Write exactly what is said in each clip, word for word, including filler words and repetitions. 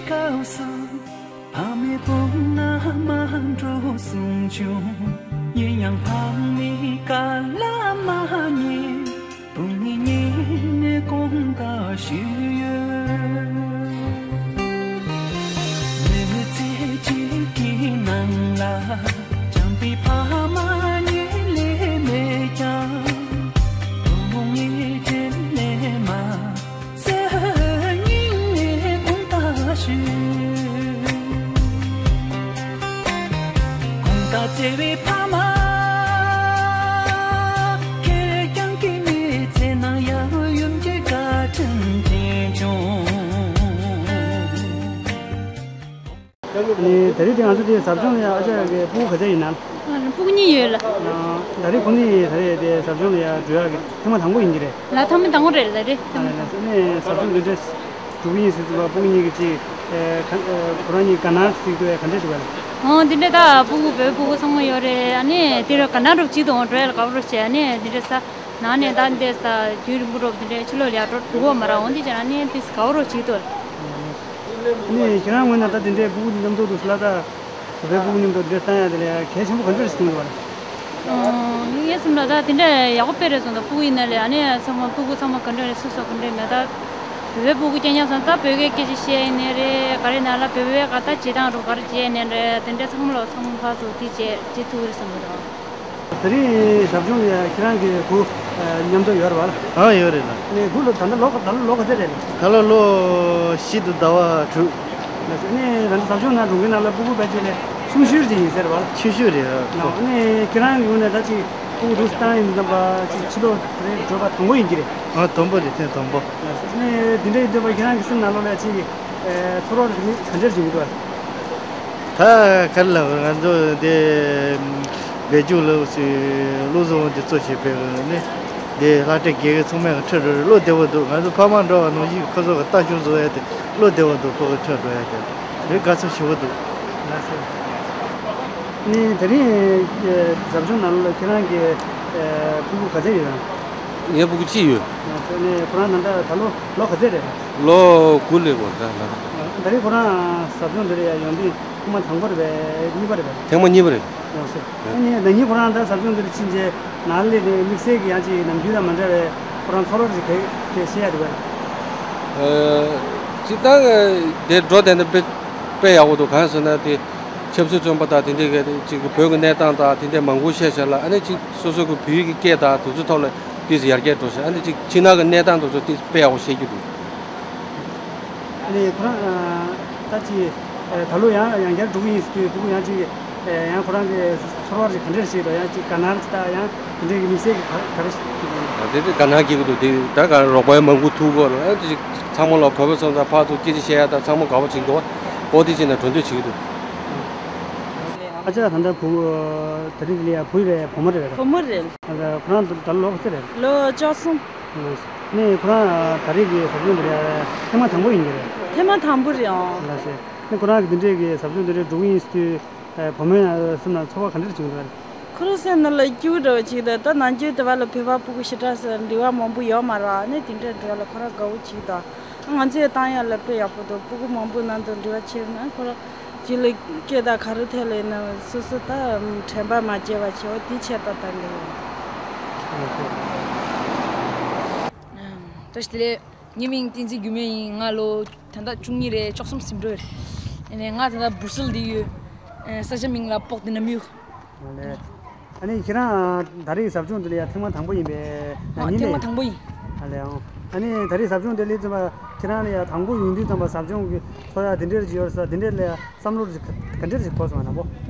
སྐབས་སུ་ཕ་མའི་དཔུང་ནང་མ་འགྲོ་གསུངས་བྱུང་། ཡིན་ཡང་ཕ་མའི་བཀའ་ལ་མ་ཉན། དཔུང་ནི་ཉིད་ནས་དགོངས་དག་ཞུས་ཡོད། མི་ཚེ་གཅིག་གི་ནང་ལ་བྱམས་པའི་ཕ་མ་ཉིད་ལས་མེད་ཀྱང་། དགོངས་ངེས་དྲིན་ལས་མ་གསོས་སྙིང་ནས་དགོངས་དག་ཞུ། དགོངས་དག་བརྩེ་བའི་ཕ་མ། ཁེར་རྐྱང་གི་མི་ཚེ་ནང་ཡང་ཡུམ་གྱི་བཀའ་དྲིན་དྲན་བྱུང་། ཨ་ནི་ད་རེས་དེ་ང་ཚོ་དེ་ཟབ་སྦྱོང་ལ་ཡང་ཨ་ཅག་གི་སྤུ་གུ་ག་ཚད་ཡིན་ན། ཨ་ནི་སྤུ་གུ་གཉིས་ཡོད་ལ། ཨ། ད་རེས་ཁོང་གཉིས་ད་རེས་དེ་ཟབ་སྦྱོང་ལ་ཡང་འགྲོ་ཡག་གི་ཐེངས་མ་དང་པོ་ཡིན་གྱི་རེད། ལ་ཐེངས་མ་དང་པོ་རེད་ལ་རེད། ཨ་ནི་ཟབ་སྦྱོང་འདི་འདྲས་འགྲོ་གི་ཡིན་ཟེར་ཙམ་པ་སྤུ་གུ་གཉིས་ཀྱི་ཅིག་ཨེ་ག་ཨེ་ཁོ་རང་གཉིས་དགའ་སྣང་ཞིག་འདུག་གས། ག་འདྲས་འདུག་གས། ཨོ་འདི་འདྲས་ད་སྤུ་གུ་བོད་སྤུ་གུ་ཚང་མ་ཡོད་རེད། ཨ་ནི་དེ་རུ་དགའ་སྣང་འགྲོ་བྱེད་དུ་འགྲོ་ཡག་ལ་དགའ་པོ་རེད་བྱས། ཨ་ནི་འདི་འདྲས་ས་ནང་ནས་ད་འདས་ས་རྒྱུན་རིང་པོ་འགྲོ་འདི་འདྲས་ཕྱི་ལོགས་ལ་ཡར་འགྲོ་འགྲོ་གི་མ་རེད། འོ་འདི་བྱས་ན་ཨ་ནི་འདི་དགའ་པོ་རེད་བྱེད་དུ། ཨ་ནི་ཁྱེད་རང་ངོས་ནས་ད་འདི་འདྲས་སྤུ་གུ་མཉམ་དུ་འདུག་ཟེར་ལ་ད། བོད་པའི་སྤུ་གུ་མཉམ་དུ་འདིར་བཏང་ཡ་དེ་ལ་ཡ་གལ་ཆེན་པོ་ག་འདྲ་ཞིག་མཐོང་གི་འདུག་བ། ངའི་སེམས་ལ་ད་དེ་འདྲ་ཡག་པོ་དཔེ་རེད་སོང་། ད་སྤུ་གུ་ཡིན་ན་ལས་ཨ་ནི་ཚང་མ་སྤུ་གུ་ཚང་མ་ག་འདྲ་རེད། སོ་སོ་ག་འདྲ་མེད། ད་བོད་པའི་སྤུ་གུ་སྐྱེ་ཉག་སོང་ད་བོད་སྐད་སྐད་ཆ་བཤད་ཡིན་ནའི་རེད། ག་རེ་ན་ལ་བོད་པའི་ག་ད་བྱེད་སྟངས་རུ་ག་རེ་བྱས་ནའི་རེད། དེ་འདྲ་ཚང་མ་ལོ་ཚང་མ་ཕར་ཚུར་དེ་བྱས་བྱེད་ཐུབ་ཀྱི་རེད་བསམ་གྱི་འདུག་དེ་རིང་ཟབ་སྦྱོང་ལ་ཁྱེད་རང་གི་བུ་མཉམ་དུ་ཡོད་རེད་བ། ཨང་ཡོད་རེད་ལ། ནས་བུ་ལོ་ད་ལྟ་ལོ་ད་ལོ་ལོ་ག་ཚོད་རེད། ད་ལོ་ལོ་བཞི་དང་ཟླ་བ་དྲུག་ལགས་སོ། ནས་ད་ལྟ་ཟབ་སྦྱོང་ནང་འགྲོ་མཁན་ནང་ལ་སྤུ་གུ་ཕལ་ཆེར་ལས་ཆུང་ཤོས་ཅིག་ཡིན་ཟེར་བ། ཆུང་ཤོས་རེད། ཨ་ནས་ཁྱེད་རང་གི་ངོས་ནས་ད་ཅིག་སྤུ་གུ་འདུག་སེ་བཏང་ཡིན་ཙམ་པ་ཅིག་ཕྱི་ལོགས་རེད་འགྲོ་པ་དང་པོ་ཡིན་གྱི་རེད། ཨ་དང་པོ་རེད། ཐེངས་དང་པོ། ལགས་སོ། ནས་འདི་འདྲ་ཡིན་དུས་པ་ཁྱེད་རང་གི་སེམས་ནང་ལོགས་ལ་ཅིག་ཨེ་ཚོར་བ་རེ་ག་འདྲ་བྱུང་གི་འདུག་ད་ག་རེ་ལབ། ང་ཚོ་འདི་བོད་ལྗོངས་ལ་སློབ་གསོ་འདི་གཙོ་བྱས་པའི་ནི་འདི་བསླབ་གྲྭ་དགེ་རྒན་ཚང་མས་ཁྲིད་འགྲོ་བློ་བདེ་བོ་འདུག་ང་ཚོ་ཕ་མ་འདྲ་བ་ནང་བཞིན་ཁོ་ཚོ་གི་ལྟ་སྐྱོང་བཟོ་ཡ་དེ་བློ་བདེ་བོ་འདུག་ཁོ་གི་ཁྲིད་འགྲོ་ཡ་དེ་རེད། དགའ་ཚོར་ཞེ་པོ་འདུག་ལགས་སོ། ནི་དེ་རིང་ཟབ་སྦྱོང་ནང་ལོགས་ལ་ཁྱེད་རང་གི་སྤུ་གུ་ག་ཚད་ཡོད་རང་། ངའི་སྤུ་གུ་གཅིག་ཡོད། ལགས་སོ། ནི་ཁོ་རང་ད་ལྟ་ད་ལོ་ལོ་ག་ཚད་རེད། ལོ་དགུ་སླེབས་པ་རེད་ད་ལ། ད་རེས་ཁོ་རང་ཟབ་སྦྱོང་འདི་ལ་ཡང་ཡོང་དུས་ཐེངས་མ་དང་པོ་རེད་པས། གཉིས་པ་རེད་པས། ཐེངས་མ་གཉིས་པ་རེད། ཡང་སྲིད། ཨ་ནི་ན་ནིང་ཁོ་རང་ད་ཟབ་སྦྱོང་འདིར་ཕྱིན་རྗེས་ནང་ལས་དེ་དམིགས་བསལ་གྱི་ཡང་ཅིག་ནམ་རྒྱུན་དང་མ་འདྲ་བའི་ཁོ་རང་ཚོར་བ་ཞིག་གས་དེ་བཤད་ཡ་འདུག་པས། ཨ། སྤྱིར་བཏང་དེ་འགྲོ་བསྡད་ན་དཔེ་དཔེ་ཡག་པོ་འདུག་གང་ཟེར་ན་དེ་ཆབ་སྲིད་བཙོན་པ་དང་དེ་འདྲའི་གི་ཅིག་བོད་ཀྱི་གནས་སྟངས་དང་དེ་འདྲའི་མང་པོ་བཤད་བྱས་ལ། ཨ་ནི་ཅིག་སོ་སོ་གི་བོད་ཡིག་གི་སྐད་དང་དེ་ཚོ་ཐོག་ལ་ཏོག་ཙམ་ཡར་རྒྱས་འགྲོ་བྱས། ཨ་ནི་ཅིག་ཕྱི་ནང་གི་གནས་སྟངས་དེ་ཚོ་ཏོག་ཙམ་དཔེ་ཡག་པོ་ཤེས་རྒྱུ་འདུག་ཨ་ནི་ཁོ་རང་ཨ་ད་ཅི་ཨ་ད་ལོ་ཡང་ཡང་བསྐྱར་འགྲོ་གི་ཡིན་ཟེར་དུས་སྤུ་གུ་ཡང་ཅིག་ཨ་ཡང་ཁོ་རང་གི་ཚོར་བ་ཞིག་ག་འདྲ་ཞིག་དང་ཡང་ཅིག་དགའ་སྣང་ཞིག་དང་ཡང་དེ་འདྲའི་གི་དམིགས་བསལ་གྱི་ག་ག་རེ་ཞིག་སྐྱེ་གི་ཡོད། ཨ་དེ་དེ་དགའ་སྣང་སྐྱེ་གི་འདུག་དེ་ད་ག་རོགས་པ་མང་པོ་ཐུག་གོ་ལ། ཨ་དེ་ཅིག་ཚང་མ་ལ་གོ་བ་སོང་ཙང་ཕར་ཚུར་སྐད་ཆ་བཤད་ཡ་དང་ཚང་མ་དགའ་པོ་བྱེད་འདུག་ཨོ་དེ་ཅིག་ན་གྲོས་འདོད་བྱེད་ཀྱི་འདུག་ཨ་ཅག་ད་ལྟ་བུ་དེ་རིང་ལ་ཡ་བུ་རེད་བུ་མོ་རེད། བུ་མོ་རེད། ཨ་ད་ཁོ་རང་ད་ལོ་ག་ཚོད་རེད། ལོ་བཅུ་གསུམ། ནས་ཁོ་རང་ད་རེས་ཀྱི་ཟབ་སྦྱོང་འདི་ལ་ཐེངས་མ་དང་པོ་ཡིན་གྱི་རེད། ཐེངས་མ་དང་པོ་རེད་ཨང་། ལགས་སོ། ནས་ཁོ་རང་གི་འདི་འདྲས་ཀྱི་ཟབ་སྦྱོང་འདི་འདྲས་འགྲོ་གི་ཡིན་ཟེར་དུས་བུ་མོའི་སེམས་ནང་ཚོར་བ་ག་འདྲ་བྱུང་འདུག་ཁོ་རང་སེམས་ནང་ལ་སྐྱིད་པོ་འདྲ་བོ་ཅིག་འདུག་ད་ནམ་རྒྱུན་དེ་བ་ལ་བོད་པ་སྤུ་གུ་ཞེ་དྲག་ཟེར་འབྲེལ་བ་མང་པོ་ཡོད་མ་རེད། ནས་དེ་འདྲས་འདྲ་བ་ལ་ཁོ་རང་དགའ་བོ་ཅིག་འདུག་ང་ཚོས་བཏང་ཡ་ལ་དཔེ་ཡག་པོ་འདུག་སྤུ་གུ་མང་པོ་ནང་དུ་འབྲེལ་བ་བྱས་ན་ཁོ་རང་རྒྱུད་ལ་སྐད་དང་ག་རེ་ཐད་ལ་ཡིན་ན་སོ་སོ་ད་དྲན་པ་མ་བརྗེད་པ་བྱེད་འོ་དེའི་ཆེད་དུ་བཏང་གི་ཡོད། བཀྲ་ཤིས་བདེ་ལེགས། ངའི་མིང་བསྟན་འཛིན་འགྱུར་མེད་ཡིན། ང་ལོ་ད་ལྟ་བཅུ་གཉིས་རེད། བཅུ་གསུམ་ཟིན་འགྲོ་རེད། ཨ་ནི་ང་ད་ལྟ་སྦུ་སིལ་འདི་ཡོད། ས་ཆ་མིང་ལ་པོག་ཏི་ན་མིའུ། ཨ་ནི་ཨ་ནི་ཁྱེད་རང་ད་རེས་ཟབ་སྦྱོང་འདི་ལ་ཡ་ཐེངས་མ་དང་པོ་ཡིན་པས། ཨ་ཡིན་ཐེངས་མ་པས། དང་པོ་ཡིན། ཨ་ལས་ཨང་། ཨ་ནི་ད་རེས་ཟབ་སྦྱོང་འདི་ལས་ཙམ་པ་ཁྱེད་རང་ལ་ཡ་དང་པོ་ཡིན་དུས་ཙམ་པ་ཟབ་སྦྱོང་གི་ཚོར་ཡ་དེ་འདྲས་ཅིག་ཡོད་ས་དེ་འདྲས་ལ་ཡ་བསམ་བློ་ཅིག་ག་ག་འདྲས་ཅིག་འཁོར་སོང་ང་དང་པོ།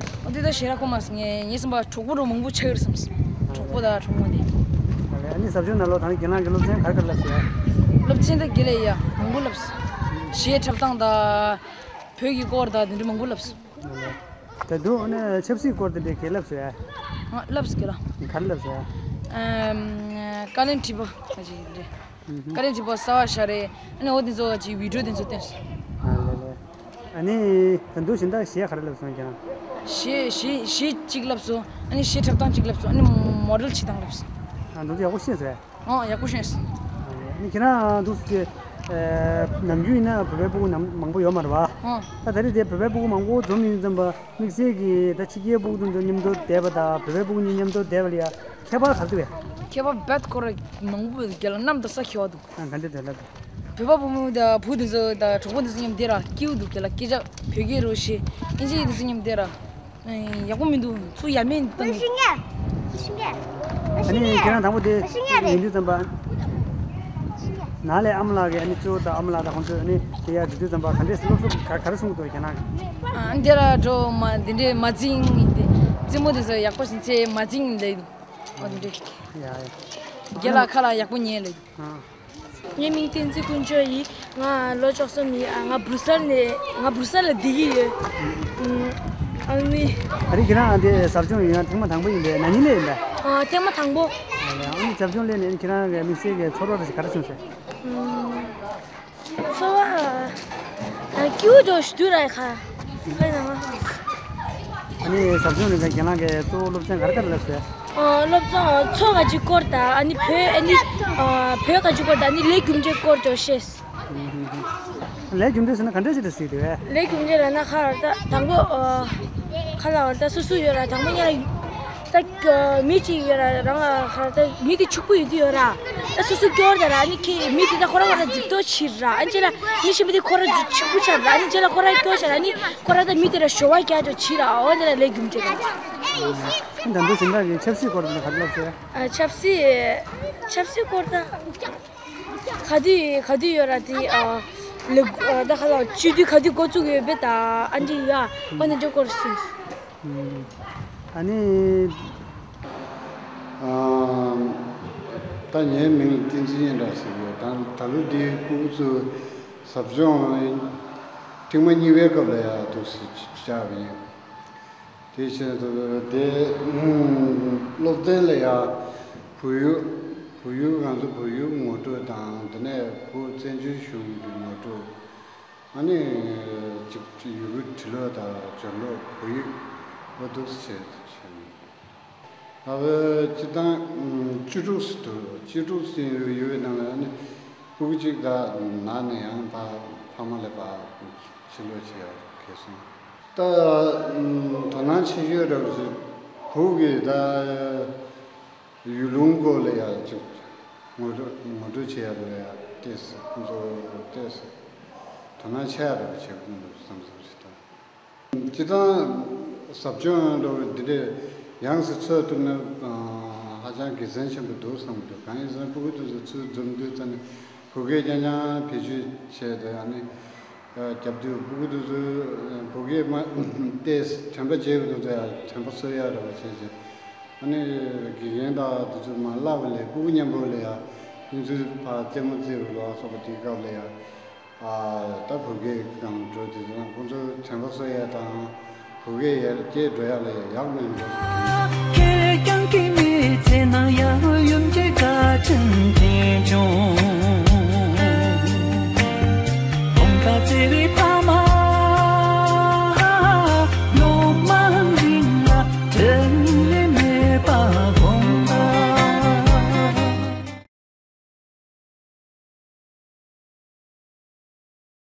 ཨོ་དེ་ད་ཞེ་དྲག་གོ་མ་སོང་། ངས་ངས་བསམ་པ་གྲོགས་པོ་རོ་མང་པོ་ཆགས་ཡོད་བསམ་སོང་། གྲོགས་པོ་དང་གྲོགས་མོ་དེ། ཨ་ལས་ཨ་ནི་ཟབ་སྦྱོང་ནང་ལོ་ད་ནི་ཁྱེད་རང་གི་སློབ་ཚན་ག་རེ་ག་རེ་བསླབས་སོང་ཡ། སློབ་ཚན་ད་དགེ་ལས་ཡ་མང་པོ་བསླབས་སོང་། གཞས་འཁྲབ་སྟངས་དང་བོད་ཀྱི་སྐོར་དང་དེ་འདྲ་མང་པོ་བསླབས་སོང་། ད་དུང་ཨ་ནི་ཆབ་སྲིད་སྐོར་དེ་འདྲའི་གལ་ལབ་སོང་ཨ། ཨ་ལབ་སོང་གལ་ལ། ག་རེ་ལབ་སོང་ཨ། ཨམ། བཀའ་བློན་ཁྲི་པ་ཨ་ཅིག་རེད། བཀའ་བློན་ཁྲི་པ་གསར་པ་ཤར་རེད། ཨ་ནི་འོ་དེ་ཚོ་ཅིག་བི་ཌིའོ་དེ་ཚོ་བསྟན་སོང་། ཨ་ལེ་ལེ། ཨ་ནི་ད་དུང་གཞན་དག་གཞས་ག་རེ་ལབ་སོང་ཁྱེད་རང་། གཞས་གཞས་གཞས་གཅིག་ལབ་སོང་། ཨ་ནི་གཞས་འཁྲབ་སྟངས་གཅིག་ལབ་སོང་། ཨ་ནི་མོ་ཌེལ་བྱེད་སྟངས་ལབ་སོང་། ཨ་འདི་ཚོ་ཡག་པོ་ཤེས་སོང་ཨ། ཨོ་ཡག་པོ་ཤེས་སོང་། ཨ་ནི་ཁྱེད་རང་འདུག་སེ་ ཨ། ནམ་རྒྱུན་ཡིན་ན་བོད་པའི་སྤུ་གུ་ནམ་མང་པོ་ཡོད་མ་རེད་བ། ཨ། ད་ད་རེས་དེ་བོད་པའི་སྤུ་གུ་མང་པོ་འཛོམས་ཡོང་དུས་ཙམ་པ་དམིགས་བསལ་གྱི་ད་ཕྱི་རྒྱལ་སྤུ་གུ་དེ་ཚོ་མཉམ་དུ་བསྡད་པ་དང་བོད་པའི་སྤུ་གུ་གཉིས་མཉམ་དུ་བསྡད་པ་ལ་ཡ་ཁྱད་པར་ག་རེ་འདུག་གས། ཁྱད་པར་རྦད་ཁོ་ར་མང་པོ་རྒྱ་ལ་གནམ་དང་ས་ཁྱད་པར་འདུག་ཨ། ག་འདྲ་འདུག་ལབ་དང་། བོད་པ་བུ་མོ་དང་བུ་དེ་ཚོ་དང་གྲོགས་པོ་དེ་ཚོ་མཉམ་བསྡད་ར་སྐྱིད་པོ་འདུག་རྒྱ་ལ་སྐད་ཆ་བོད་སྐད་རོ་ཞེས་ཨིན་ཇི་དེ་ཚོ་མཉམ་བསྡད་ར། ཡག་པོ་མི་འདུག་ཚུར་ཡ་མེད་བཏང་། ཨ་ནི་ཁྱེད་རང་དང་པོ་དེ་ཡིན་དུས་ཙམ་པ། ནཱ་ལས་ཨ་མ་ལགས་ཀྱིས་ཨ་ནི་གཙོ་བོ་དང་ཨ་མ་ལགས་དང་ཁོང་ཚོས་ཨ་ནི་དེ་ཡར་འགྲོ་དུས་ཙམ་པ་ག་འདྲས་སློབ་གསོ་ག་ག་རེ་གསུང་གི་འདུག་ཁྱེད་རང་གིས། ཨ་འདི་ར་འགྲོ་མ་འདི་འདྲས་མ་འཛིང་། འདི་རྩེད་མོ་དེ་ཚོ་ཡག་པོ་ཞིག་བྱས་མ་འཛིང་ལབ་འདུག་ཨོ་དེ་འདྲས། ཡ་ཡ། རྒན་ལགས་ཁ་ལག་ཡག་པོ་ཉན་ལབ་འདུག་ཨ། ངའི་མིང་བསྟན་འཛིན་དཀོན་མཆོག་ཡིན། ང་ལོ་བཅུ་གསུམ་ཡིན། ང་སྦུག་སལ་ནས། ང་སྦུག་སལ་ལ་བསྡད་ཀྱི་ཡོད། ཨ་ནི། ཨ་རི་ཁྱེད་རང་འདི་ཟབ་སྦྱོང་ཡོང་ཡ་ཐེངས་མ་དང་པོ་ཡིན་པས། ན་ནིང་ལས་ཡིན་པས། ཨ། ཐེངས་མ་དང་པོ། ཨ་ནི་ཟབ་སྦྱོང་ལས་ནས་ཁྱེད་རང་གི་དམིགས་བསལ་གྱི་ཚོར་བ་རེ་ཞིག་ག་རེ་བྱུང་སོང་། ཚོར་བ། ཨ། སྐྱིད་པོ་འདུག་ཞུ་དུས་ར་ཁ། ཁ་ཡིན་ན། ཨ་ནི་ཟབ་སྦྱོང་ལས་ཀ་རྒན་ལགས་ཀྱིས་གཙོ་བོ་སློབ་ཚན་ག་རེ་ག་རེ་བསླབས་སོང་། ཨ། སློབ་ཚན་མཚོ་ག་ཅིག་སྐོར་དང་། ཨ་ནི་བོད། ཨ་ནི་བོད་ག་ཅིག་སྐོར་དང་། ཨ་ནི་ལས་རྒྱུ་འབྲས་སྐོར་ཅིག་བཤད། ལས་རྒྱུ་འབྲས་ཟེར་ན་ག་འདྲ་ཞིག་རེད་ཟེར་དེ་བས། ལས་རྒྱུ་འབྲས་ལབ་ན་ཁ་ད་དང་པོ། ཨ། ཁ་ལ་བར་ད་སོ་སོ་ཡོད་ར། དང་པོ་ཉལ་ད་མི་གཅིག་ཡོད་ར། རང་ལ་ཁ་ད་མི་དེ་ཕྱུག་པོ་ཡོད་དུས་ཡོད་ར། ད་སོ་སོ་སྐྱོར་ད་ར། ཨ་ནི་ཁྱེད་མི་དེ་ད་ཁོ་རང་ཁོ་རང་རྫིག་ཏོ་ཕྱིར་ར། ཨ་ནི་རྗེས་ལ་མི་གཞན་པ་དེ་ཁོ་རང་རྫིག་ཕྱུག་པོ་ཆགས་ར། ཨ་ནི་རྗེས་ལ་ཁོ་རང་སྐྱོར་ཆགས་ར། ཨ་ནི་ཁོ་རང་ད་མི་དེ་ར་ཞོ་བ་རྒྱག་ཅོ་ཕྱིར་ར། འོ་དེ་ར་ལས་རྒྱུ་འབྲས་ར། ད་འདུག་སེ་འདྲ་གི་ཆབ་སྲིད་སྐོར་ལ་ག་རེ་ལབ་སོང་། ཨ། ཆབ་སྲིད། ཆབ་སྲིད་སྐོར་ད། ག་དུས་ག་དུས་ཡོད་ར་དེ། ཨ། ལེགས། ཨ། ད་ཁ་ལ་སྤྱི་འཐུས་ག་དུས་འགོ་བཙུགས་ཡོད་པས་ད། ཨ་འདི་ཡ། ཨ་ནི་འཇོག་སྐོར་སུས། ཨ་ནི། ཨ། ད་ངའི་མིང་བསྟན་འཛིན་སྙན་གྲགས་ཟེར་གྱི་ཡོད། ད་ད་ལོ་འདི་སྤུ་གུ་ཚོ་ཟབ་སྦྱོང་ཐེངས་མ་གཉིས་པའི་སྐབས་ལ་ཡ་འདུག་སེ་བཅར་བ་ཡིན། དེ་བཞིན་དུ་དེ་སློབ་སྟོན་ལ་ཡང་བོད་ཡིག་བོད་ཡིག་ང་ཚོ་བོད་ཡིག་ངོ་སྤྲོད་དང་། དེ་ནས་བོད་བཙན་བྱོལ་གཞུང་གི་ངོ་སྤྲོད། ཨ་ནི་ཅིག་ཡུ་གུར་ཁྲི་ལོ་དང་བྱང་ལོ་བོད་ཡིག་ཨོ་དུ་བྱས་བྱས། ད་བོད་སྤྱི་བཏང་བཅུ་དྲུག་སུ་དུ་བཅུ་དྲུག་སུ་ཡོད་པའི་ནང་ལ་ཨ་ནི་སྤུ་གུ་གཅིག་ད་ནང་ནས་ཡང་ཕ་ཕ་མ་ལས་ཕར་ཕྱིར་ལོག་བྱེད་ཡག་འཁེལ་སོང་། ད་དོ་སྣང་ཆེ་ཤོས་ར་བོད་ཀྱི་ད་ཡུལ་ལུང་སྐོར་ལ་ཡ་ཅིག་ངོ་སྤྲོད་ངོ་སྤྲོད་བྱེད་ཡ་ལ་ཡ་ཏོག་ཙམ་ཁོང་ཚོ་ཏོག་ཙམ་དོ་སྣང་ཆེ་ཡ་ར་བྱེད་དགོས་འདུག་བསམ་བསམ་ཞིག་ད། སྤྱིར་བཏང་ཟབ་སྦྱོང་འདྲ་བོ་འདི་འདྲས་ཡོངས་སུ་ཚོགས་ཐུབ་ན་ཧ་ཅང་དགེ་མཚན་ཆེན་པོ་འདུག་བསམ་གྱི་འདུག་གང་ཡིན་ཟེར་ན་སྤུ་གུ་དེ་ཚོ་ཚུར་འཛོམས་དུས་ཙམ་ནས་བོད་སྐད་རྐྱང་རྐྱང་བེད་སྤྱོད་བྱས་ཏེ། ཨ་ནི་རྒྱབ་དུས་སྤུ་གུ་དེ་ཚོས་བོད་སྐད་མ་ཏོག་ཙམ་དྲན་པ་བརྗེད་ཀྱི་འདུག་ཟེར་ཡ་དྲན་པ་གསོ་ཡ་འདྲ་བོ་བྱས་བྱས། ཨ་ནི་དགེ་རྒན་དང་དེ་ཚོས་མར་བསླབ་པ་ལས་སྤུ་གུ་མཉམ་པོ་ལ་ཡ་ཕན་ཚུན་ཕར་རྩེད་མོ་རྩེ་བ་ལ་སོགས་པ་དེའི་སྐབས་ལ་ཡ། ཨ། ད་བོད་སྐད་སྒང་འགྲོ་དུས་ཙང་ཁོང་ཚོའི་དྲན་པ་གསོ་ཡ་དང་བོད་སྐད་ཡར་རྒྱས་འགྲོ་ཡ་ལ་ཡག་མིན་འགྲོ། ཁེར་རྐྱང་གི་མི་ཚེ་ནང་ཡང་ཡུམ་གྱི་བཀའ་དྲིན་དྲིན་ཆུང་། དགོངས་དག་བརྩེ་བའི་ཕ།